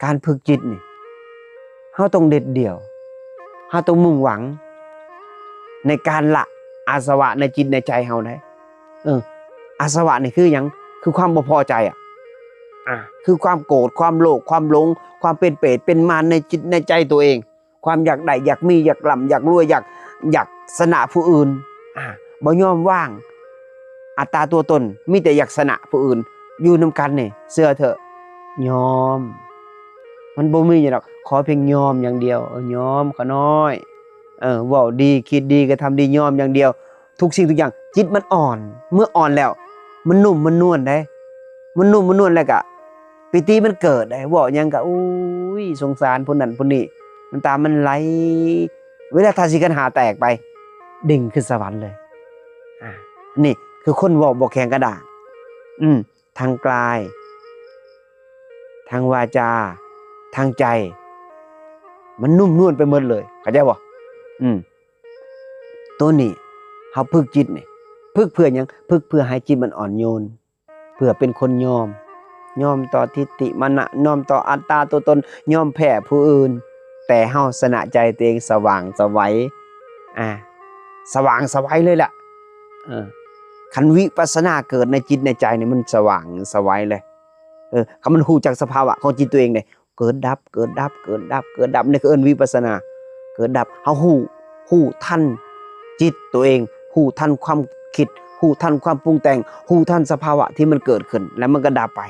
ການຝຶກຈິດນີ້ ເຮົາຕ້ອງເດັດດ່ຽວ ເຮົາຕ້ອງມຸ່ງຫວັງໃນການລະອາສະວະໃນຈິດໃນໃຈເຮົາໄດ໋. ເອີ ອາສະວະນີ້ຄືຫຍັງ? ຄືຄວາມບໍ່ພໍໃຈອະ ອາ ຄືຄວາມໂກດ ຄວາມໂລບ ຄວາມຫຼົງ ຄວາມເປັນເປດເປັນມານໃນຈິດໃນໃຈຕົວເອງ. ຄວາມຢາກໄດ້ ຢາກມີ ຢາກລ່ຳ ຢາກລວຍ ຢາກ ຢາກຊະນະຜູ້ອື່ນ ອາ ບໍ່ຍອມວາງອັດຕາຕົວຕົນ ມີແຕ່ຢາກຊະນະຜູ້ອື່ນ ຢູ່ນຳກັນນີ້ ເຊື່ອເຖາະ ຍອມ ມັນບໍ່ມີຫຍັງດອກ ຂໍພຽງຍອມຢ່າງດຽວ ເອີ ຍອມຂ້ານ້ອຍ ເອີ ເວົ້າດີ ຄິດດີ ກະທຳດີ ຍອມຢ່າງດຽວ ທຸກສິ່ງທຸກຢ່າງ ຈິດມັນອ່ອນ ເມື່ອອ່ອນແລ້ວ ມັນນຸ້ມມັນນວນເດ້ ມັນນຸ້ມມັນນວນ ແລ້ວກະປີຕິມັນເກີດເດ້ ເວົ້າຫຍັງກະ ໂອ້ຍ ສົງສານຜູ້ນັ້ນຜູ້ນີ້ ນ້ຳຕາມັນໄຫຼ ເວລາຖ້າຊິຂັນຫ້າແຕກໄປ ເດັ່ງຂຶ້ນສະຫວັນເລີຍ. ອາ ນີ້ຄືຄົນເວົ້າບໍ່ແຂງກະດ້າງ ອືມ ທາງກາຍ ທາງວາຈາ ທາງໃຈ ມັນນຸ້ມນວນໄປໝົດເລີຍ ເຂົ້າໃຈບໍ່? ອືມ ໂຕນີ້ເຮົາຝຶກຈິດນີ້ ຝຶກເພື່ອຫຍັງ? ຝຶກເພື່ອໃຫ້ຈິດມັນອ່ອນໂຍນ ເພື່ອເປັນຄົນຍອມ ຍອມຕໍ່ທິດຖິມານະ ຍອມຕໍ່ອັດຕາຕົວຕົນ ຍອມແພ້ຜູ້ອື່ນ ແຕ່ເຮົາຊະນະໃຈຕົວເອງ ສະຫວ່າງສະໄຫວ ອາ ສະຫວ່າງສະໄຫວເລີຍລະ ເອີ ຄັນວິປັດສະນາເກີດໃນຈິດໃນໃຈນີ້ ມັນສະຫວ່າງສະໄຫວເລີຍ ເອີ ຄັນມັນຮູ້ຈັກສະພາວະຂອງຈິດຕົວເອງເດ້ ເກີດດັບ ເກີດດັບ ເກີດດັບ ເກີດດັບ ນີ້ເອີ້ນວິປັດສະນາ ເກີດດັບ ເຮົາຮູ້ ຮູ້ທັນຈິດຕົວເອງ ຮູ້ທັນຄວາມຄິດ ຮູ້ທັນຄວາມປຸງແຕ່ງ ຮູ້ທັນສະພາວະທີ່ມັນເກີດຂຶ້ນ ແລ້ວມັນກະດັບໄປ